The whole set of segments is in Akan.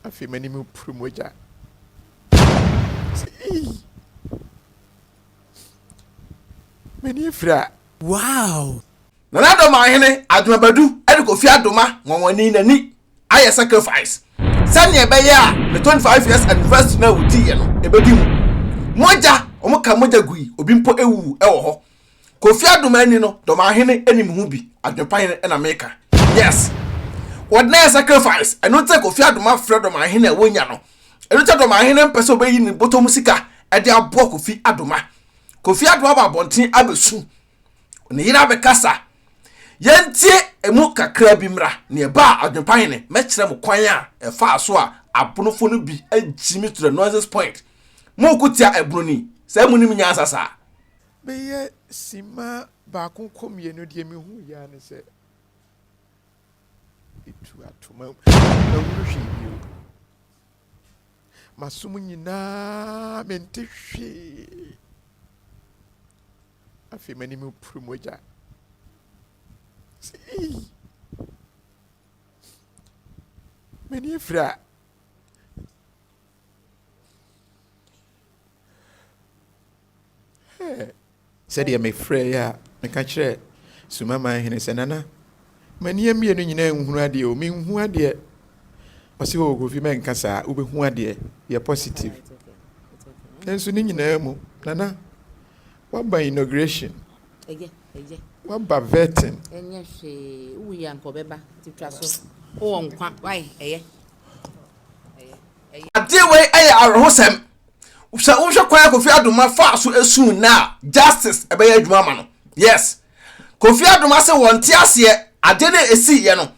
Afei m'anim repuru mogya. Sɛ ei! M'ani afira. Wow! Nana Adomahene Adoma Badu de Kofi Adoma nwanwani n'ani ayɛ sacrifice sɛnea ɛbɛyɛ a ne 25 years anniversary no a wɔdiiɛ no ɛbɛdi mu. Mogya, wɔn ka mogya gui, obi mpo ewu wɔ hɔ. Kofi Adoma ani no, Dɔmahene anim ho bi, Adwempa na meka. Yes. Wɔde no ayɛ sacrifice. Ɛno nti Kofi Adoma frɛ Dɔmahene a wɔnya no. Ɛno nti Dɔmahene mpɛ sɛ ɔbɛyi ne bɔtɔ mu sika de aboa Kofi Adoma. Kofi Adoma aba abɔnten abɛsu. Ne yere abɛkasa. Yɛntie emu kakra bi mmra. Nea ɛbaa Adwempa Hene, mɛkyerɛ mo kwan a ɛfaa so a abonofo no bi agyimi to the noises point. Moko tia ɛbono ni, sɛ monim nyansa saa. Bɛyɛ simma baako kɔ mmienu deɛ mehuiɛ ara ne sɛ ɛtu ato manhunu hwee bio. M'asom nyinaa mente hwee. Afei m'anim repuru mogya. Sɛ ei, m'ani afira. Sɛdeɛ mefrɛeɛ a meka kyerɛɛ Suma man hene sɛ, Nana, m'ani mmienu nyinaa nhunu adeɛ o, menhu adeɛ. Ɔse, oh Kofi mɛnka saa, wobɛhu adeɛ, yɛ positive. Nanso ne nyinaa mu, Nana, woaba inauguration, woaba vetting. Ɛnyɛ hwee, wowu a nka ɔbɛba, nti twa so, wowɔ nkwa, wai, ɛyɛ. Adeɛ wei yɛ awerɛhosɛm. Sɛ wohwɛ kwan a Kofi Adoma faa so suu nnɛ a, justice ɛbɛyɛ adwuma ama no. Yes. Kofi Adoma se wɔnte aseɛ adeɛ no a ɛsiiɛ no.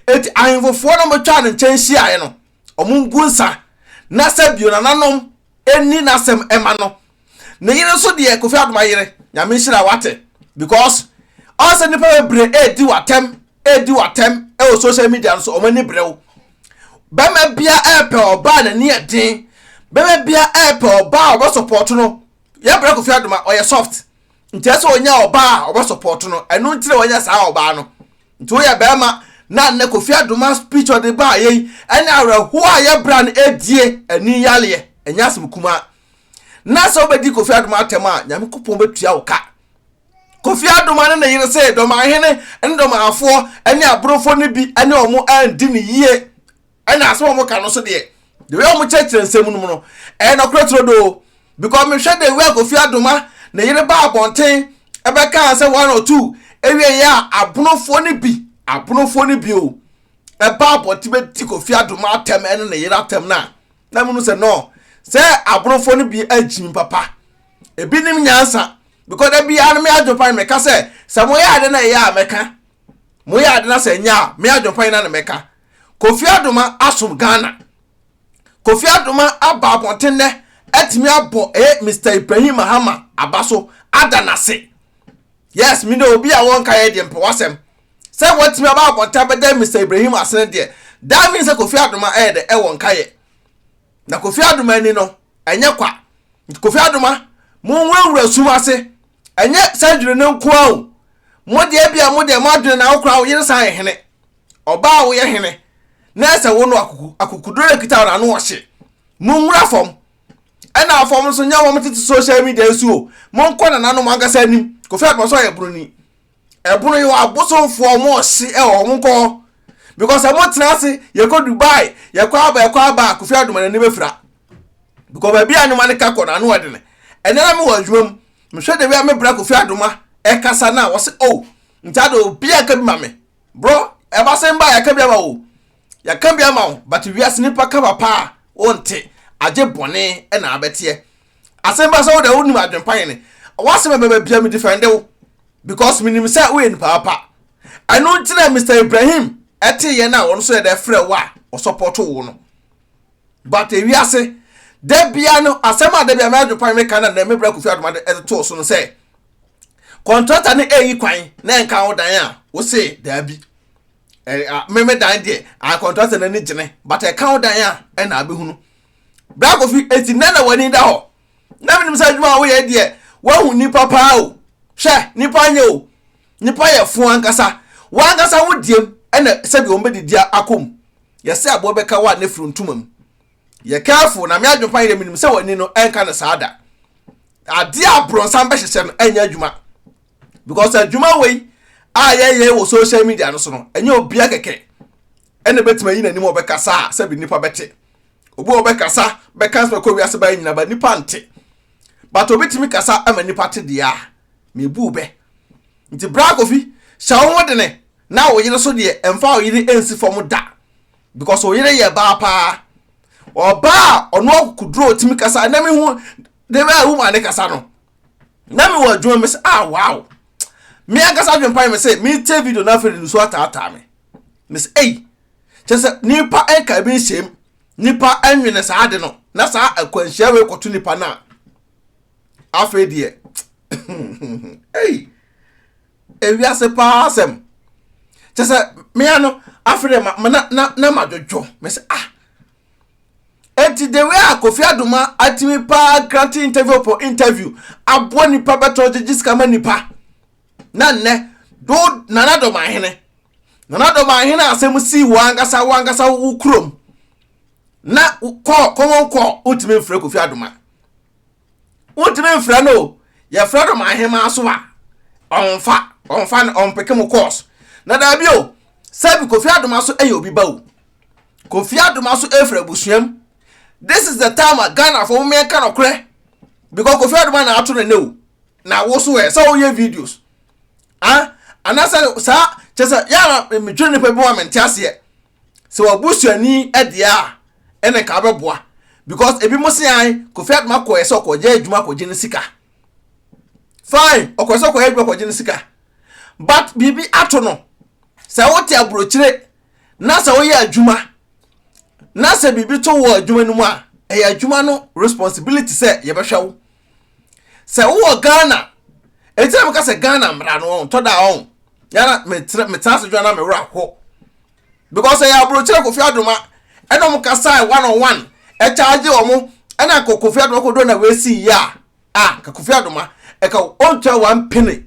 Enti ahemfofoɔ no wɔtwaa ne nkyɛn hyiaeɛ no, wɔn ngu nsa na sɛ bio nananom ɛnni n'asɛm ɛma no. Ne yere nso deɛ Kofi Adoma yere, Nyame nhyira wate because ɔsɛ nnipa bebree ɛredi w'atɛm redi w'atɛm wɔ social media no so, wɔn ani bere wo. Bɛrima bia ɛrepɛ ɔbaa n'ani yɛ den. Bɛrima bia ɛrepɛ ɔbaa a ɔbɛsɔpɔto no. Yɛbrɛ Kofi Adoma, ɔyɛ soft. Nti ɛsɛ ɔnya ɔbaa a ɔbɛsɔpɔto no. Ɛno nti na wanya saa ɔbaa no. Nti woyɛ bɛrima na nnɛ Kofi Adoma speech ɔde baa yɛi ɛne awerɛhoɔ a yɛbra no ɛdie ani yaleɛ. Ɛnyɛ asɛm kumaa. Na sɛ wobɛdi Kofi Adoma atɛm a, Nyame Kopɔn bɛtua wo ka. Kofi Adoma ne ne yere se Dɔmahene ne Dɔmafoɔ ne Aborɔfoɔ no bi ne wɔn andi no yie. Ɛna asɛm a wɔka no so deɛ, the way wɔn kyerɛkyerɛ nsɛm no mu no, ɛyɛ nɔkorɛ turodoo. Because mehwɛ the way a Kofi Adoma ne yere baa abɔnten ɛbɛkaa sɛ one or two ɛwieɛ a Abonofoɔ no bi, Abonofoɔ no bi o, ɛba abɔnten bɛdi Kofi Adoma atɛm ɛne ne yere atɛm no a, na menu sɛ no, sɛ Abonofoɔ no bi agyimi papa. Ebi nim nyansa. Because da biara no me adwempa no meka sɛ sɛ moyɛ ade na ɛyɛ a mɛka. Moyɛ ade na sɛ ɛnyɛ a me adwempa na na mɛka. Kofi Adoma asom Ghana. Kofi Adoma aba abɔnten nnɛ atumi abɔ ɛyɛ Mr. Ibrahim Mahama aba so ada n'ase. Yes, me de obi a wɔnka yɛ deɛ mpɛ w'asɛm. Sɛ watumi aba abɔnten abɛda Mr. Ibrahim ase no deɛ, that means sɛ Kofi Adoma ɛyɛ dɛ ɛwɔ nka yɛ. Na Kofi Adoma ani no, ɛnyɛ kwa. Nti Kofi Adoma, monwurawura sum ase. Ɛnyɛ surgery no nko ara o. Mo deɛ bia mo deɛ mo adwene na wo koraa wo yere san yɛ hene. Ɔbaa a woyɛ hene. Na ɛsɛ wo no akuku akukuduro ekita wo na ano ɔhye. Monwura fam. Ɛna fam nso nyɛ wɔn tete social media nso o. Monkɔ nananom ankasa anim. Kofi Adoma nso ɔyɛ broni. Ɛbono yɛ abosomfoɔ ɔmo ɔhye ɛwɔ ɔmo nkɔ hɔ because ɛmo tena ase yɛkɔ Dubai yɛkɔ aba yɛkɔ aba Kofi Adoma n'ani bɛfira because baabi a anwoma no ka kɔ no ano ɔdene ɛnɛ na mewɔ adwuma mu mehwɛ de wia me bra Kofi Adoma ɛkasa na wɔse oh nti ade obi a ka bi ma me bro ɛba sɛn ba yɛka bi ama wo yɛka bi ama wo but wiase nipa ka papa a wonte agye bɔne ɛna abɛteɛ asɛm ba sɛ wo deɛ wonim adwempa yene wasɛm ɛbɛba bia me defend wo because menim sɛ woyɛ nipa papa ɛno nti na Mr Ibrahim ɛte yɛn a wɔn nso yɛ dɛ frɛ wo a ɔsɔpɔto wo no but ewiase da bia no asɛm a da bia mɛadwempa meka na na me bra Kofi Adoma de ɛde too so no sɛ kɔntrata no ɛyi kwan na ɛnka wo dan a wo se daabi meme dan deɛ a kɔntrata no ani gyene but ɛka wo dan a ɛna abɛhunu Bra Kofi, enti nnɛ na w'ani da hɔ? Na menim sɛ adwuma a woyɛ deɛ, woahu nnipa paa o. Hwɛ, nnipa nyɛ o. Nnipa yɛ fo ankasa. W'ankasa wo deɛm ɛna sɛbi wɔn bɛdidi akɔ mu. Yɛsɛ aboa bɛka wo a ne firi ntoma mu. Yɛ careful na me adwempa yɛ menim sɛ w'ani no ɛnka no saa da. Adeɛ a brɔnsam bɛhyehyɛ no ɛnyɛ adwuma. Because adwuma wei a yɛyɛ wɔ social media no so no, ɛnyɛ obia kɛkɛ ɛna bɛtumi ayi n'anim ɔbɛkasa a sɛbi nipa bɛte. Obi a ɔbɛkasa bɛka nsɛm ɛkɔ wiase bɛyɛ nyina ba nipa nte. But obi tumi kasa ama nipa te deɛ a, mebu bɛ. Nti bra Kofi, hyɛ wo ho dene na wo yere so deɛ ɛmfa wo yere nsi fam da. Because wo yere yɛ baa paa. Ɔbaa a ɔno akokoduro tumi kasa na mehu de bɛ a woman ne kasa no. Na me wɔ adwuma me sɛ ah wow. Me ankasa adwempa me sɛ me tie video na afei de nusu ataataa me. Me sɛ ei kyɛ sɛ nipa nka bi nhyɛm nipa nwene saa ade no na saa akwanhyia wei kɔto nipa no a afei deɛ ei ewiase paa asɛm kyɛ sɛ mea no afei deɛ ma na na na madwodwo me sɛ ah eti the way a Kofi Adoma atumi paa grant interview upon interview aboa nipa bɛtɔ gyegye sika ma nipa na nnɛ do Nana Dɔmahene Nana Dɔmahene asɛm sii wɔ ankasa wɔ ankasa wo kurom na kɔ kɔmɔn kɔ wotumi mfrɛ Kofi Adoma Wontumi mfrɛ no o. Yɛfrɛ no Mahemaa so a, ɔmfa, ɔmfa no, ɔmpeke mo course. Na daabi o, sɛbi Kofi Adoma so yɛ obi ba o. Kofi Adoma so efiri abusua mu. This is the time a Ghana fo mo yɛnka nɔkorɛ. Because Kofi Adoma na ato no ne o. Na wo so ɛ, sɛ woyɛ videos. Ah, anaasɛ saa, kyɛ sɛ, yɛ a medwene nipa bi ho a mente aseɛ. Sɛ w'abusuani deɛ a ɛna nka wobɛboa because ebi mo se an Kofi Adoma kɔɛ sɛ ɔkɔgye adwuma kɔgye ne sika. Fine, ɔkɔɛ sɛ ɔkɔyɛ adwuma kɔgye ne sika. But biribi ato no. Sɛ wote aburokyire na sɛ woyɛ adwuma na sɛ biribi to wɔ adwuma no mu a, ɛyɛ adwuma no responsibility sɛ yɛbɛhwɛ wo. Sɛ wowɔ Ghana, ɛti na meka sɛ Ghana mmara no ɔn, tɔ da ɔn. Yana metena ase dwa na mewura ho. Because ɛyɛ aburokyerɛ Kofi Adoma ɛna ɔmo kasae one on one ɛkyaagye ɔmo ɛna nka Kofi Adoma kodo na wesi yie a ah nka Kofi Adoma ɛka ɔntua one penny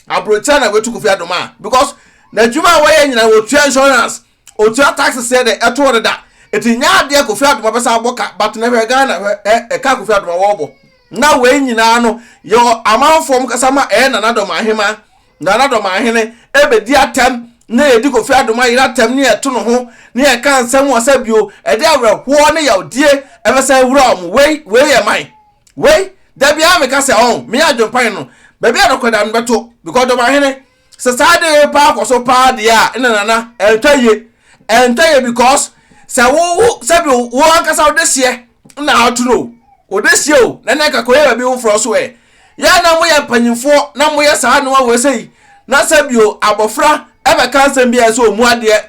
aburokyerɛ na wetu Kofi Adoma a because n'adwuma a wɔyɛ nyinaa wɔtua insurance otua taxes yɛ dɛ ɛto deda eti nyɛ adeɛ Kofi Adoma bɛsa abɔ ka but na hwɛ Ghana hwɛ ɛ ɛka Kofi Adoma wɔbɔ na wei nyinaa no yɛ amanfoɔ mo kasa ma ɛyɛ Nana Dɔm Ahema Nana Dɔmahene bɛdi atɛm na yɛdi Kofi Adoma yere atɛm ne yɛto no ho ne yɛka nsɛm wɔ sɛ bio ɛde awerɛhoɔ ne yawdie ɛbɛsan awura wɔn. Wei, wei yɛ man. Wei, da biara meka sɛ ɔn, me adwempan no, baabi a nɔkorɛ da no bɛto because Dɔmahene, sɛ saa adeɛ wei paa kɔ so paa deɛ a, ɛna Nana, ɛntwa yie. Ɛntwa yie because sɛ wo, wo, sɛbi wo ankasa wo dehyeɛ na ato no o. Wo dehyeɛ o, na nɛ nka kɔyɛ baabi foforɔ so ɛ. Yɛ na moyɛ mpanyimfoɔ na moyɛ saa nnoɔma wei sei na sɛ bio abɔfra ɛbɛka nsɛm bi a ɛsɛ ɔmu adeɛ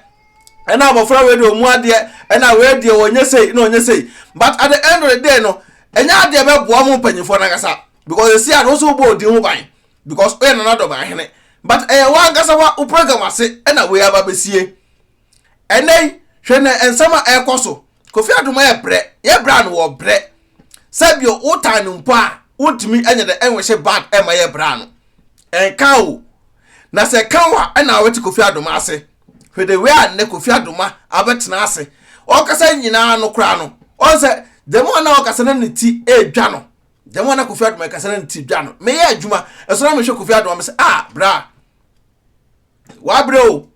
ɛna abɔfra wei deɛ ɔmu adeɛ ɛna wei deɛ ɔnyɛ sei na ɔnyɛ sei but at the end of the day no ɛnyɛ adeɛ bɛboa mo mpanyimfoɔ no ankasa because ɛsi a no nso wobɔ odi ho ban because woyɛ nana dɔm ahene but ɛyɛ wo ankasa wa wo program ase ɛna wei aba bɛsie Ɛnnɛ yi, hwɛ nɛ nsɛm a ɛrekɔ so. Kofi Adoma yɛ brɛ, yɛ brɛ a no wɔ brɛ. Sɛ bio wotan no mpo a, wontumi nyɛ dɛ ɛnwehye bad ɛmma yɛ brɛ ano. Ɛnka o. Na sɛ ɛka wo a, ɛna wobɛte Kofi Adoma ase. Hwɛ the way a nnɛ Kofi Adoma abɛtena ase. Ɔkasa nyinaa no koraa no, ɔn sɛ the more na ɔkasa na ne ti ɛredwa no. The more na Kofi Adoma ɛkasa na ne ti dwa no. Meyɛ adwuma, ɛso na mehwɛ Kofi Adoma mesɛ ah bra. Wabrɛ o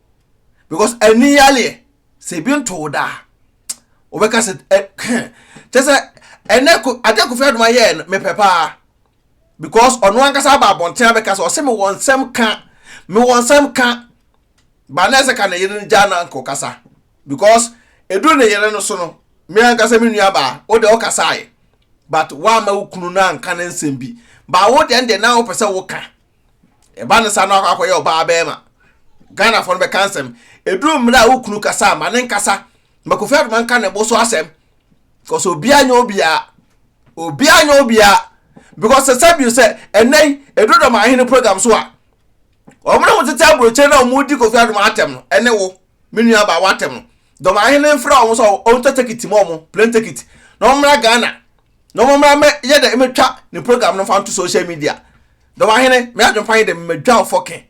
because ani yaleɛ sɛ ebi nto wo da a wobɛka sɛ ɛ kyɛ sɛ ɛnɛ ko adeɛ Kofi Adoma yɛɛ no mepɛ paa because ɔno ankasa aba abɔnten abɛka sɛ ɔsɛ mewɔ nsɛm ka mewɔ nsɛm ka ba na ɛsɛ ka ne yere no gya na nkɔ kasa because ɛduru ne yere no so no me ankasa me nua baa wo deɛ ɔkasaeɛ but woamma wo kunu no anka ne nsɛm bi ba wo deɛ deɛ na wopɛ sɛ woka Ɛba no saa na wakɔ akɔyɛ ɔbaa bɛrima. Ghanafoɔ no bɛka nsɛm. Ɛduru mmerɛ a wo kunu kasa a, ma ne nkasa. Ma Kofi Adoma nka ne bo so asɛm. Because obiara nyɛ obiara. Obiara nyɛ obiara. Because sɛ sɛ bio sɛ ɛnɛ yi, ɛduru dɔm ahene program so a, wɔn na wɔtete aburokyire na wɔn di Kofi Adoma atɛm no, ɛne wo, me nua baa w'atɛm no. Dɔm ahene mfrɛ wɔn sɛ wɔntɔ tekiti ma wɔn, plane ticket, na wɔn mmra Ghana. Na wɔn mmra mɛ yɛ dɛ mɛtwa ne program no fa nto social media. Dɔmahene, me adwempa nye dɛ medwa wo fɔke.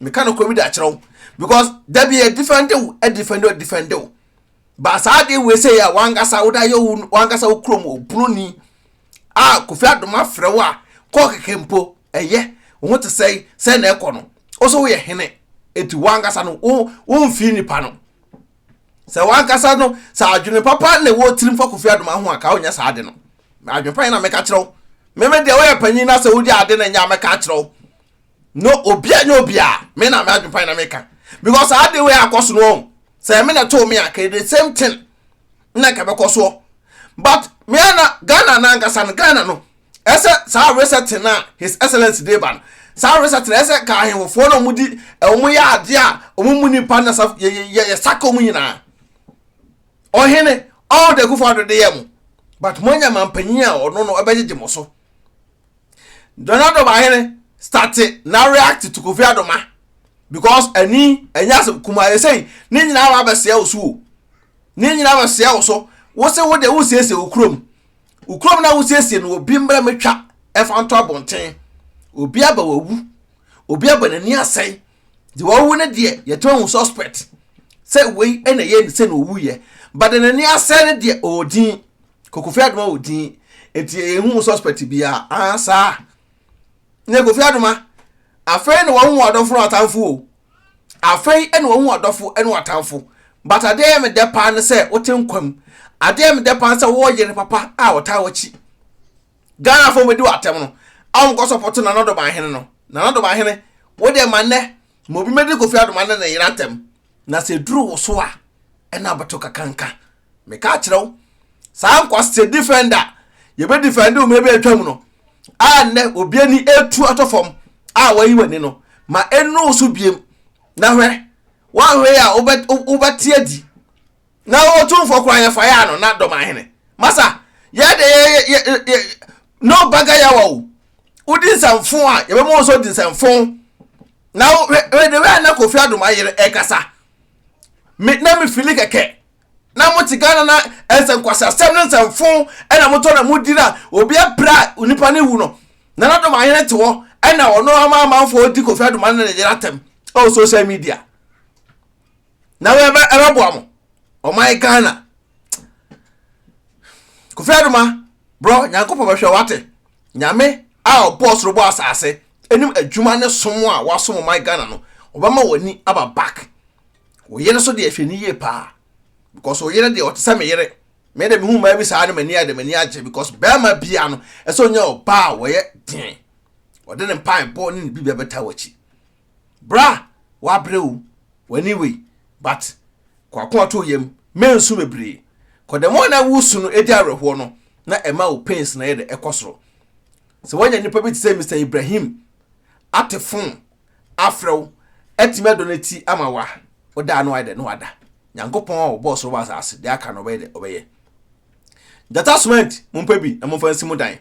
Meka nokorɛ bi de akyerɛ wo. Because da bi yɛ defend wo, defend wo, defend wo. Ba saa adeɛ wei sɛ yɛ a wankasa wode ayɛ wo wankasa wo kurom oburoni a Kofi Adoma frɛ wo a kɔɔ kɛkɛ mpo ɛyɛ wo ho te sɛe sɛ na ɛkɔ no wo so woyɛ hene eti wankasa no wo womfii nipa no sɛ wankasa no sɛ adwene papa na ɛwɔ tirim fa Kofi Adoma ho a ka wonyɛ saa ade no adwene pa yɛ na meka kyerɛ wo meme deɛ woyɛ panyin na sɛ wodi ade na nyɛ a mɛka akyerɛ wo no obi a nyɛ obi a me na me adwene pa yɛ na meka because saa ade wei akɔ so no ɔn sɛ me na ɛtoo me a ka the same thing na ka bɛkɔ soɔ but me ana Ghana na ankasa no Ghana no ɛsɛ saa resetting na his excellence de ba no saa resetting ɛsɛ ka ahemfofoɔ na wɔn di wɔn yɛ adeɛ a wɔn mu nipa na sa yɛ yɛ yɛ saka wɔn nyinaa ɔhene ɔn de akufo ado de yɛ mo but mo anya mampanyin a ɔno no ɛbɛgyegye mo so Donald Ɔbahene starte na react to Kofi Adoma because ani ɛnyɛ asɛm kuma ɛsɛn ne nyinaa wa abɛsɛɛ wo so o ne nyinaa abɛsɛɛ wo so wo se wo de wo siesie wo kurom wo kurom na wo siesie no obi mbrɛ metwa ɛfa nto abɔnten obi aba wawu obi aba n'ani asɛe de wawu ne deɛ yɛtɔn hu suspect sɛ wei ɛna ɛyɛ sɛ na owu yɛ but n'ani asɛe ne deɛ ɔwɔ din Kofi Adoma wɔ din eti ehu suspect bia ah saa ne Kofi Adoma afei na wɔn ho adɔfo no atamfo o afei na wɔn ho adɔfo ne atamfo but adeɛ yɛ me dɛ paa ne sɛ wote nkwam adeɛ yɛ me dɛ paa ne sɛ wɔwɔ yere papa a ɔtaa wɔkyi Ghana fo bɛdi wɔ atɛm no a wɔn kɔ sɔpɔto Nana Dɔm no Nana Dɔm ahene wo deɛ ma nnɛ ma obi mɛdi Kofi Adoma ne ne yere atɛm na sɛ duru wo so a ɛna abɛto kakanka Meka akyerɛ wo, saa nkwasea defender yɛbɛ defend wo mmerɛ bi atwam no a nnɛ obi ani etu atɔ fam a wayi w'ani no ma ɛnuru so biem na hwɛ woanhwɛ yi a wobɛte adi na otumfoɔ koraa yɛfa yɛ ano na dɔm ahene masa yɛ de yɛ yɛ yɛ no baga yawa o wodi nsɛmfo a yɛbɛma wo nso di nsɛmfo na hwɛ de wɛ na Kofi Adom ayere ɛkasa me na me fili kɛkɛ na mo te Ghana na ɛnsɛ nkwasi asɛm ne nsɛmfo ɛna mo tɔ na mo di na obi apira onipa ne wu no na na dɔm ahene te hɔ ɛna ɔno ama amanfoɔ di Kofi Adoma ne ne yere atɛm ɛwɔ social media na ɛbɛ ɛbɛboa mo ɔman Ghana Kofi Adoma brɔ Nyankopɔn bɛhwɛ wate Nyame a ɔbɔɔ soro bɔ asase anim adwuma ne som a wasom ɔman Ghana no ɔbɛma w'ani aba back Wo yere so deɛ hwɛ ne yie paa because wo yere deɛ ɔte sɛ me yere. Me de mehu mmaa bi saa no m'ani ayɛ de m'ani agye because bɛrima bia no ɛsɛ ɔnya ɔbaa a wɔyɛ den ɔde ne mpaebɔ ne ne bibia bɛta w'akyi. Bra wabrɛ o w'ani wei but kwako ato yam mensu bebree kɔ the more na wosu no edi awerɛhoɔ no na ɛma wo pains na yɛ de ɛkɔ soro. Sɛ woanya nipa bi te sɛ Mr. Ibrahim ate phone afrɛ wo atumi adɔ no ti ama wa woda ano ayɛ dɛ na wada nyankopɔn a ɔbɔɔ soro bɔ asase deɛ aka no ɔbɛyɛ dɛ ɔbɛyɛ gyata cement mompɛ bi na momfa nsi mo dan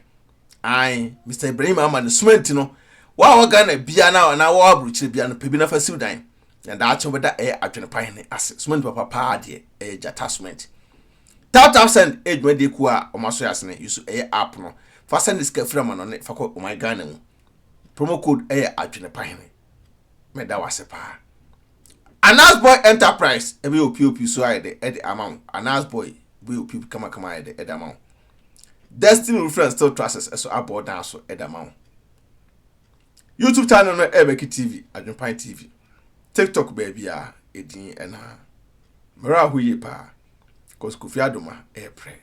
ae Mr. Ibrahim ama no cement no wa wɔ Ghana bia na na wɔ aburokyire bia no pɛ bi na fa siw dan na daakye wobɛda ɛyɛ adwene pa hene ase cement papa paa deɛ ɛyɛ gyata cement tap tap send ɛyɛ dwumadie kuo a wɔn aso yɛ asene yusu ɛyɛ app no fa send sika firi ama no ne fa kɔ ɔman Ghana mu Promo code ɛyɛ adwene pa hene. Meda wase paa. Anas Boy Enterprise ɛbɛyɛ opiopio so ayɛ de ɛde ama wo. Anas Boy bɛyɛ opiopio kamakama ayɛ de ɛde ama wo. Destiny Roofing and Steel Trusses ɛso abɔ dan so ɛde ama wo. YouTube channel no ɛyɛ Becky TV, Adwenpan TV. TikTok baabi a edin ɛna. Mmerɛ aho yie paa. Cause Kofi Adoma ɛyɛ prɛ.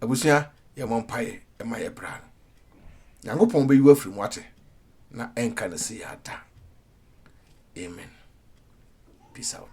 Abusua yɛ mɔ mpaeɛ ɛma yɛ bra no. Nyankopɔn bɛyi wo afiri mu ate na ɛnka ne se yɛ ada. Amen. Peace out.